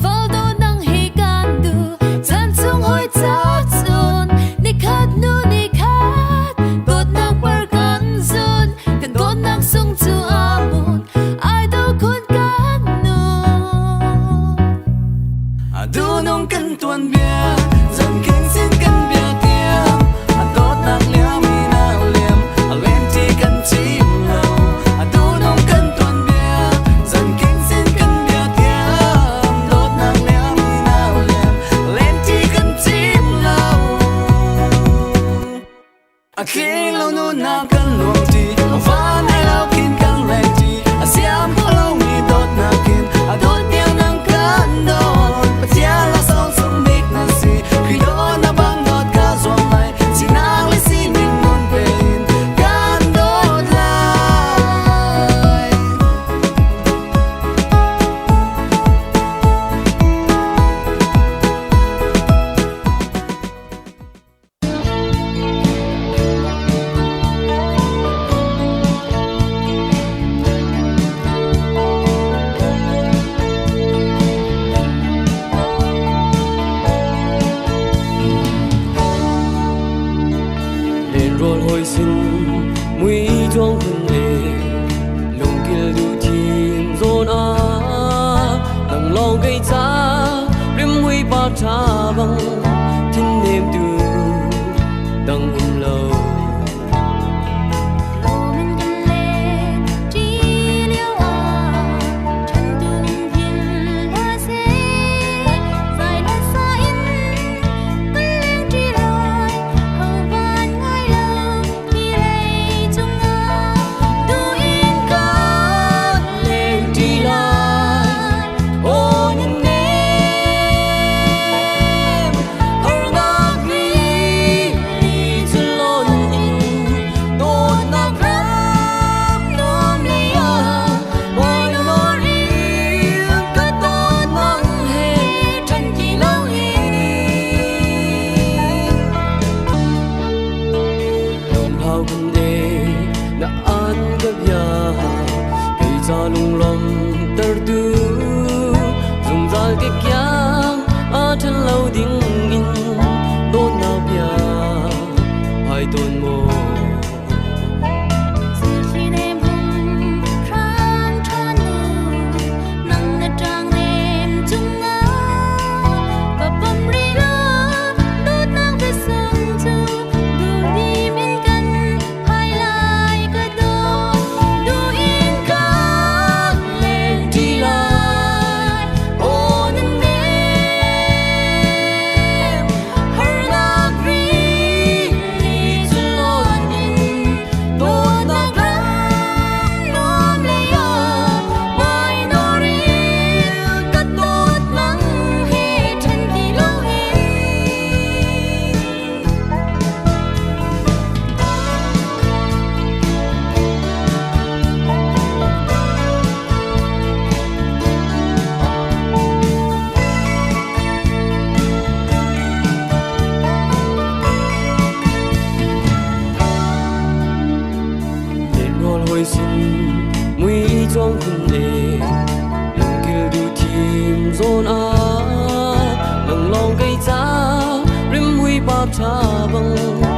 val dawt nang hi kan duh chan chung hoi ca cun nikhat nu nikhat dawtnak par kan zun kan dawtnak sung cu a mun ai daw khun kan nun. Dunung kan tuan bia zan keng sin kan bia tiam a dawtnak liam in a liam a len ti kan chim lo dunung kan tuan bia zan keng sin kan bia tiam dawtnak liam in a liam len ti kan chim lo a tling lo nu na kan luang ti van ai lo khin kan leng ti a siam kho lo mi dawtnak in a dawt tiang nang kan dawt Pathian la song sung bik na si Khrih daw na bang dawt ka zuam lai sinak le sining nun tein kan dawt lai. Lenrawl hawi sin mui chuang khun le lungkil duh thim zawn ah nang lawng kei ca rimhmui par ṭha bang thin nem tu dang um lo. Lomin kan len ṭi lio ah ṭhantu um philh hlah seh. Zai le sa in kan leng ṭi lai, ho van ngai lo hi lei cungah. Duh in kan leng ṭi lai, aw nan nem harnak rili cu lon in dawtnak ram nuam lei ah bawi in ka dawt nang he ṭhen ti loin. Lung hau kun e na an ka bia kei ca lunglawm tertu zungzal ke kiang a ṭhen lo ding in dawtnak bia hai tawn maw. Zulthli nem hung hrang ṭhan u, nang na ṭang nem cungah ka pom rih law dawtnak biasung cu duhdim in kan phai lai ka dawt. Duh in kan leng ṭi lai, aw nan nem harnak rili cu lon Par tha bang.